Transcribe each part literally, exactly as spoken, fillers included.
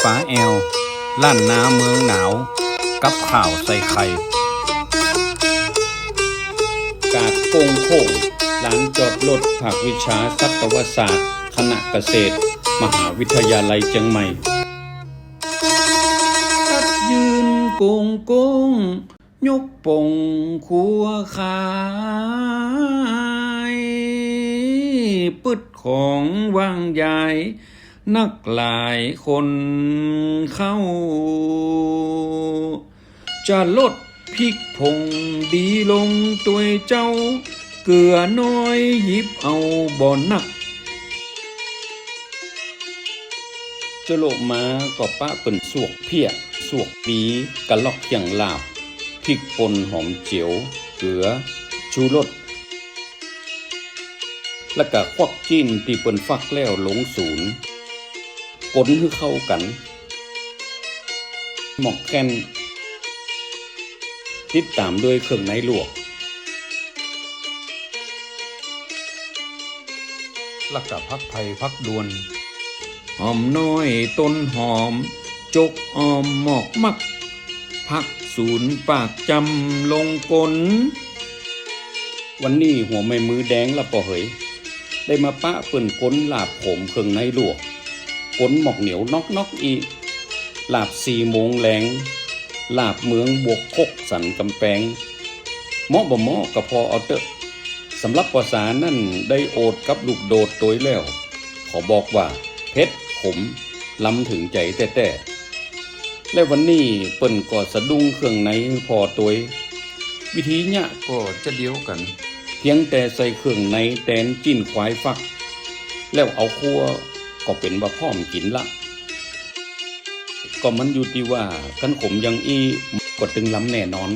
ป๋าแอล ล้านนาเมืองหนาว กับข่าวใส่ไข่ กาดโก้งโค้ง ลานจอดรถภาควิชาสัตวศาสตร์ คณะเกษตร มหาวิทยาลัยเจียงใหม่ ตั๊ดยืนโก้งโก้ง ยกป๋งครัวขาย ปึดของว่างยาย นักหลายคนเข้า จะลดพริกผงดีลงตวยเจ้า เกลือน้อยหยิบเอาบ่นัก จะโละมาก็ปะเปิ้นสวกเพี้ย สวกปี กะลอกเขียงลาบ พริกป่นหอมเจียว เกลือ ชูรส และกะควักจี๊นตี้เปิ้นฟักแล้วลงสูน ก๋นหื้อเข้ากั๋น หมอกแค่น ติดต๋ามด้วยเครื่องในลวก และกะผักไผ่ผักดวน หอมน้อยต้นหอม จกอ้อมหมอกมัก ผักสูนปากจำลงก๋น วันนี้หัวแม่มือแดงละป้อเหย ได้มาปะเปิ้นก๋นลาบโขมเครื่องในลวก ก๋นหมอกเหนียวน็อกๆ อี้ ลาบสี่โมงแลง ลาบเมืองบวกคกสันก๋ำแปง เหมาะบ่เหมาะก็ผ่อเอาเต๊อะ สำหรับป้อสานั้นได้โอดกับลูกโดดตวยแล้ว ขอบอกว่าเผ็ดขม ลำเถิงใจ๋แต๊ๆ และวันนี้เปิ้นก็สะดุ้งเครื่องในผ่อตวย วิธีเยียะก็จะเดียวกั๋น เพียงแต่ใส่เครื่องในแตนจี๊นควายฟัก แล้วเอาคั่วก็เป๋นว่าพร้อมกิ๋นละ ก็มันอยู่ตี้ว่าคันขมอย่างอี้ก็ตึงลำแน่นอน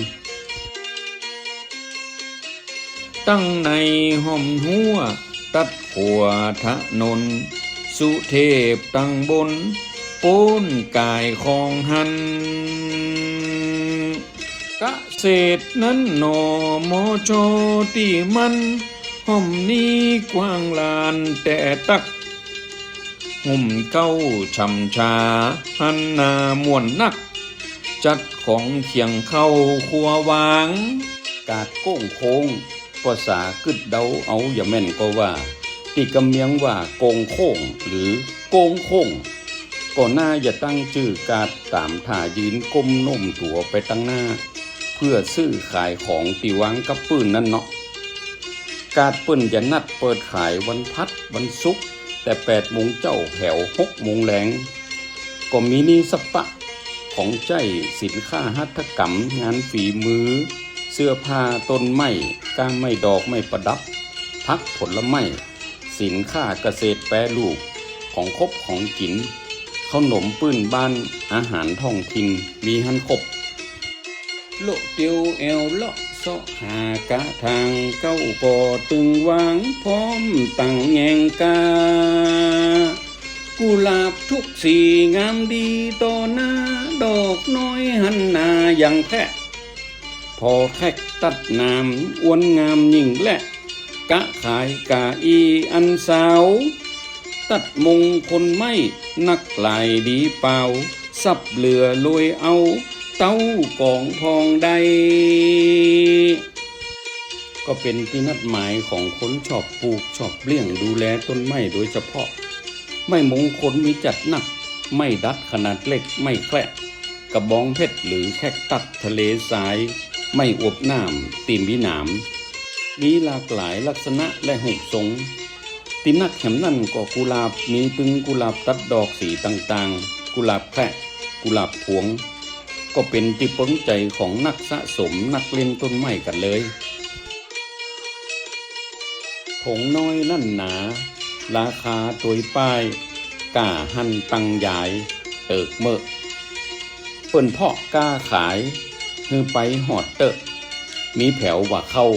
ตังในฮ่อมฮั้วตัดขัวถนน สุเทพตังบน โป๊นก๋ายของหัน เกษตรนั้นหนอ มอชอตี้มัน ฮ่อมนี้กว้างลานแต่ตั๊ก ฮ่มเก๊าฉ่ำชา หันหน้าม่วนนัก จัดของเคียงเข้าครัววาง กาดโก้งโค้ง ป้อสากึ๊ดเดาเอาอย่าแม่นก็ว่า ตี้กำเมียงว่าโก้งโค้ง หรือโก้งโค้ง ก็น่าจะตั้งจื้อกาดต๋ามถ่ายืนก้มโน้มตั๋วไปตังหน้า เพื่อซื้อขายของตี้วางกับปื้นนั้นเนาะ กาดเปิ้นจะนัดเปิดขายวันพัดวันศุกร์ แต่แปดโมงเจ๊าแถวหกโมงแลง ก็มีนี่สะปะ ของใจ๊ สินค้าหัตถกรรม งานฝีมือ เสื้อผ้า ต้นไม้ ก้าไม้ดอกไม้ประดับ ผักผลไม้ สินค้าเกษตรแปรรูป ของคบของกิ๋น เข้าหนมปื้นบ้าน อาหารท้องถิ่น มีหั้นครบ โละเตียวแอ่วเลาะเซาะหากะถาง เก๊าก็ตึงวางพร้อมตังแยงกา กุหลาบทุกสีงามดีต่อหน้า ดอกน้อยหันหน้ายังแคระ ผ่อแคกตัดหนาม อ้วนงามยิ่งแล กะขายกาอี้อันสาว ตัดมงคลไม้ นักหลายดีเปล่า สับเหลือรวยเอา เต้ากองพองได้ ก็เป๋นตี้นัดหมายของคนชอบปลูก ชอบเลี้ยงดูแลต้นไม้โดยเฉพาะ ไม้มงคลมีจัดนัก ไม้ดัดขนาดเล็ก ไม้แคระ กระบองเพชรหรือแคคตัสทะเลทราย ไม้อวบน้ำตี้มีหนาม มีหลากหลายลักษณะและรูปทรง ตี้นักแหมนั้นก็กุหลาบ มีตึงกุหลาบตัดดอกสีต่างๆ กุหลาบแคระ กุหลาบพวง ก็เป๋นตี้เปิงใจ๋ของนักสะสมนักเล่นต้นไม้กั๋นเลย ผงน้อยนั้นหนา ราคาตวยป้าย ก้าหั้นตังหยาย เติกเมอะ เปิ้นเพาะก้าขาย หื้อไปฮอดเต๊อะ มีแผวว่าเข้า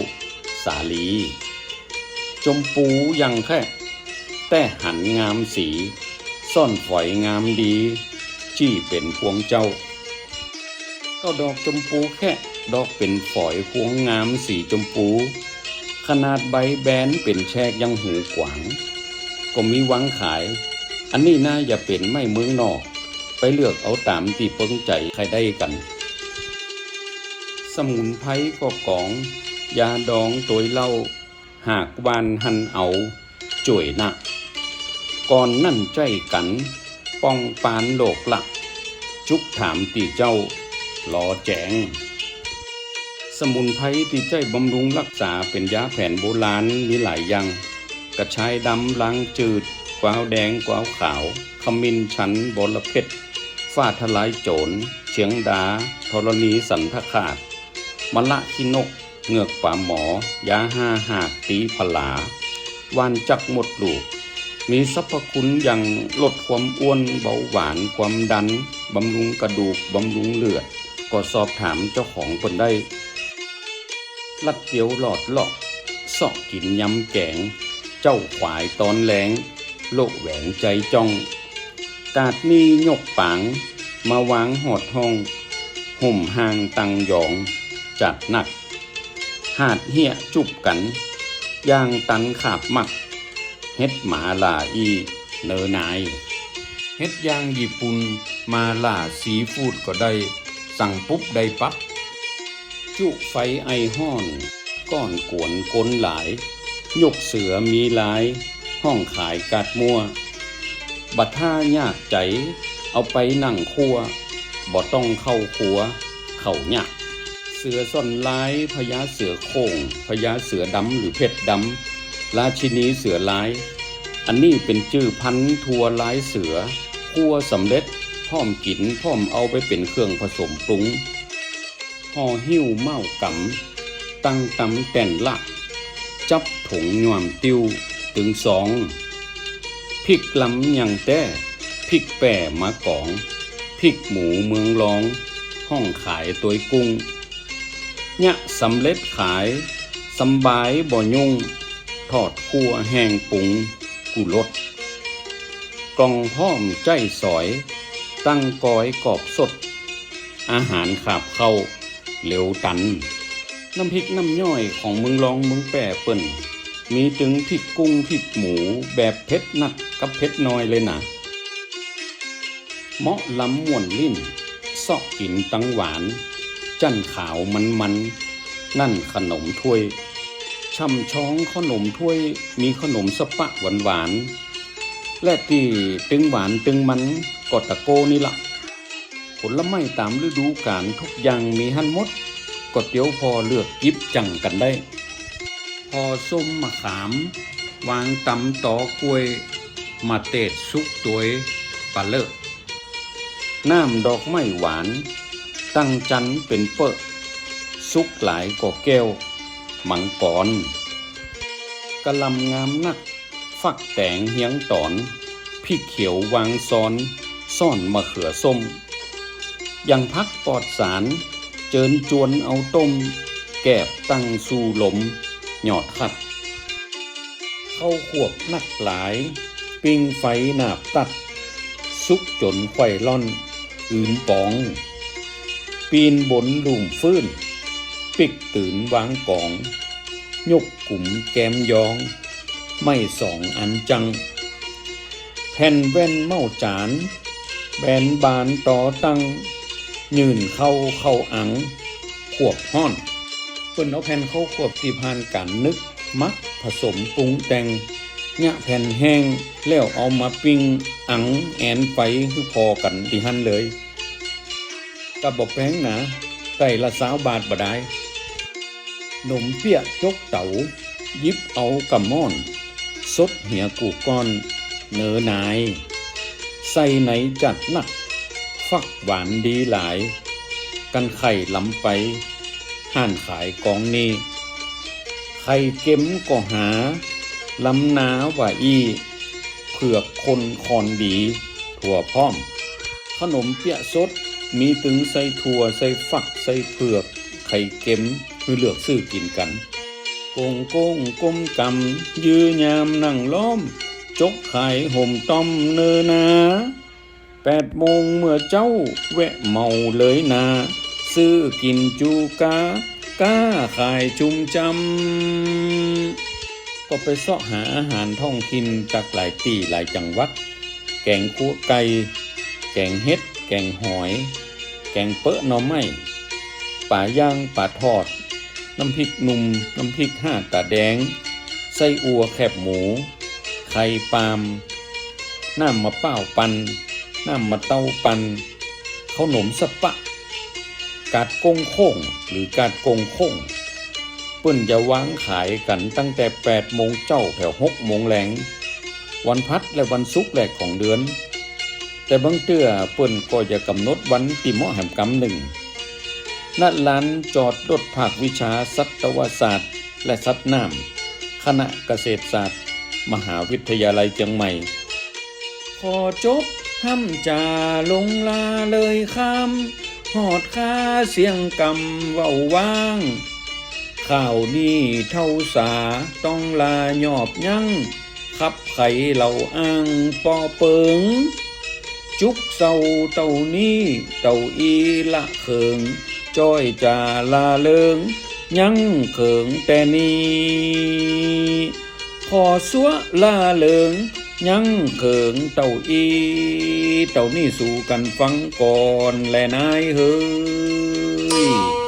สาลี จมปูยังแคระ แต๊หันงามสี ซ่อนฝอยงามดี จี้เป๋นพวงเจ้า เก้าดอกจมปูแคระ ดอกเป๋นฝอยพวงงามสีจมปู ขนาดใบแบนเป๋นแฉกยังหูกวาง ก็มีวางขาย อันนี้น่าจะเป๋นไม้เมืองนอก ไปเลือกเอาต๋ามตี้เปิงใจ๋ใค่ได้กั๋น สมุนไพรก็ก๋อง ยาดองตวยเหล้า หากหว่านหั่นเอา จ้วยนะ ก่อนนั้นใจ๊กั๋น ป้องปานโรคละ จุกถามตี้เจ้า หลอแจ๋ง สมุนไพรตี้ใจ๊บำรุงฮักษาเป๋นยาแผนโบราณมีหลายอย่าง กระชายดำ ลางจืด กวาวแดง กวาวขาว ขมิ้นชัน บอระเพ็ด ฟ้าทะลายโจ๋ร เชียงดา ธรณีสันตะขาด มะละขี้นก เหงือกป๋าหมอ ยาห้าหาก ตี๋ผลา ว่านจักมดลูก มีสรรพคุณอย่างลดความอ้วน เบาหวาน ความดัน บำรุงกระดูก บำรุงเลือด ก็สอบถามเจ้าของเปิ้นได้ ลัดเตียวหลอดเลาะ เซาะกิ๋นยำแก๋ง เจ๊าขวายต๋อนแลง โละแหวงใจ๋จ้อง กาดนี้ยกป๋าง มาวางหอดห้อง ห่มห่างตังหยอง จัดนัก หาดเฮียจุบกั๋น ย่างตันขาบมัก เฮ็ดหมาล่าอี้ เนอนาย เฮ็ดอย่างญี่ปุ่น หมาล่าซีฟู้ดก็ได้ สั่งปุ๊บได้ปั๊บ จุไฟไอฮ้อน ก้อนกวนคนหลาย ยกเสือมีลาย ห้องขายกาดมั่ว บ่ถ้ายากใจ๋ เอาไปนั่งคั่ว บ่ต้องเข้าครัว เข้ายาก เสือซ่อนลาย พญาเสือโคร่ง พญาเสือดำหรือเพชรดำ ราชินีเสือลาย อันนี้เป๋นจื้อพันธุ์ถั่วลายเสือ คั่วสำเร็จ พร้อมกิ๋น พร้อมเอาไปเป๋นเครื่องผสมปรุง ห่อหิ้วเม้ากำ ตั้งตำแต้นละ จับถงหย่วมติ้ว ตึงซอง พริกลำยังแต๊ พริกแป้มาก๋อง พริกหมูเมืองรอง ห้องขายตวยกุ้ง เยียะสำเร็จขาย สำบายบ่ยุ่ง ทอด คั่ว แห้ง ปรุง กู้รส กล่องพร้อมใจ๊สอย ตั้งก๋อยกรอบสด อาหารขาบเข้า เหลวตัน น้ำพริกน้ำย้อยของเมืองรองเมืองแป้เปิ้น มีตึงพริกกุ้งพริกหมู แบบเผ็ดนักกับเผ็ดน้อยเลยนะ เหมาะลำม่วนลิ้น เซาะกิ๋นตังหวาน จั้นขาวมันๆ นั่นขนมถ้วย ช่ำชองขนมถ้วย มีขนมสะปะหวานๆ และตี้ตึงหวานตึงมันก็ตะโก้นี่ละ ผลไม้ต๋ามฤดูกาลทุกอย่างมีหั้นหมด ก็เตียวผ่อเลือกหยิบจั่งกั๋นได้ ผ่อส้มมะขาม วางต๋ามตอก้วย มะเตดสุกตวย ปะเลิอะ น้ำดอกไม้หวาน ตั้งจันเป๋นเป๊อะ สุกหลายก็แก้ว มังกร กะหล่ำงามนัก ฟักแต๋งเฮียงต๋อน พริกเขียววางซ้อน ซ่อนมะเขือส้ม อย่างผักปลอดสาร เจิญจวนเอาต้ม แกบตั้งสู้ลม หยอดขัด ข้าวควบนักหลาย ปิ้งไฟหนาบตัด สุกจ๋นไขว่ล่อน อืมป๋อง ปีนบนลุ่มฟื้น ปิ๊กตื่นวางก๋อง ยกกุ๋มแกมยอง ไม้สองอันจัง แผ่นแว่นเม้าจาน แบนบานตอตั้ง ยื่นเข้าเข้าอัง ควบฮ้อน เปิ้นเอาแผ่นข้าวควบตี้ผ่านก๋านนึ่ง หมัก ผสมปรุงแต่ง เยียะแผ่นแห้ง แล้วเอามาปิ้ง อัง แอนไฟหื้อผ่อกั๋นตี้หั้นเลย ก็บ่แปงหนา ใต้ละซาวบาทบ่ดาย หนมเปี๊ยะจกเต๋า หยิบเอาก้าม้อน สดเหียกู้ก้อน เนอนาย ใส่ในจัดนัก ฟักหวานดีหลาย กั๋นไข่ลำไป ห้านขายก๋องนี้ ไข่เก็มก็หา ลำนาว่าอี้ เผือกข้นคอนดี ถั่วพร้อม ขนมเปี๊ยะสด มีตึงใส่ถั่ว ใส่ฟัก ใส่เผือก ไข่เก็ม หื้อเลือกซื้อกิ๋นกั๋น โก้งโก้งก้มกำ ยื้อยามนั่งล้อม จกขายห่มต้อมเนอนา แปดโมงเมื่อเจ๊า แวะเหมาเลยนา ซื้อกิ๋นจูกา ก้าขายจุมจำ ก็ไปเซาะหาอาหารท้องถิ่นจากหลายตี้หลายจังหวัด แก๋งขั่วไก่ แก ก๋งเห็ด แก๋งหอย แก๋งเป๊อะหน่อไม้ ป๋าย่าง ป๋าทอด น้ำพริกหนุ่ม น้ำพริกฮ่าต๋าแดง ไส้อั่ว แข็บหมู ไข่ปาล์ม น้ำมะป้าวปั่น น้ำมะเต๊าปั่น เข้าหนมสะปะ กาดกงโค้งหรือกาดกงโค้ง เปิ้นจะวางขายกั๋นตั้งแต่แปดโมงเจ๊าแผวหกโมงแลง วันพัดและวันศุกร์แรกของเดือน แต่บางเตื้อเปิ้นก็จะก๋ำหนดวันตี้เหมาะแหมกำนึ่ง ณ ลานจอดรถภาควิชาสัตวศาสตร์และสัตว์น้ำ คณะเกษตรศาสตร์ มหาวิทยาลัยเจียงใหม่ ขอจบฮ่ำจ๋าลงลาเลยคำ ฮอดคาเสี้ยงกำเว้าว้าง ข่าวนี้เฒ่าสาต้องลายอบยั้ง ขับไขเหล่าอ้างเปาะเปิง จุกเศร้าเต้านี้ เต้าอี้ละเขิง จ้อยจ๋าลาเลิง ยั้งเขิงแต่นี้ ขอซัวะลาเลิง ยั้งเขิงเต้าอี้ เต้านี้สู่กั๋นฟังก่อนแลนายเหย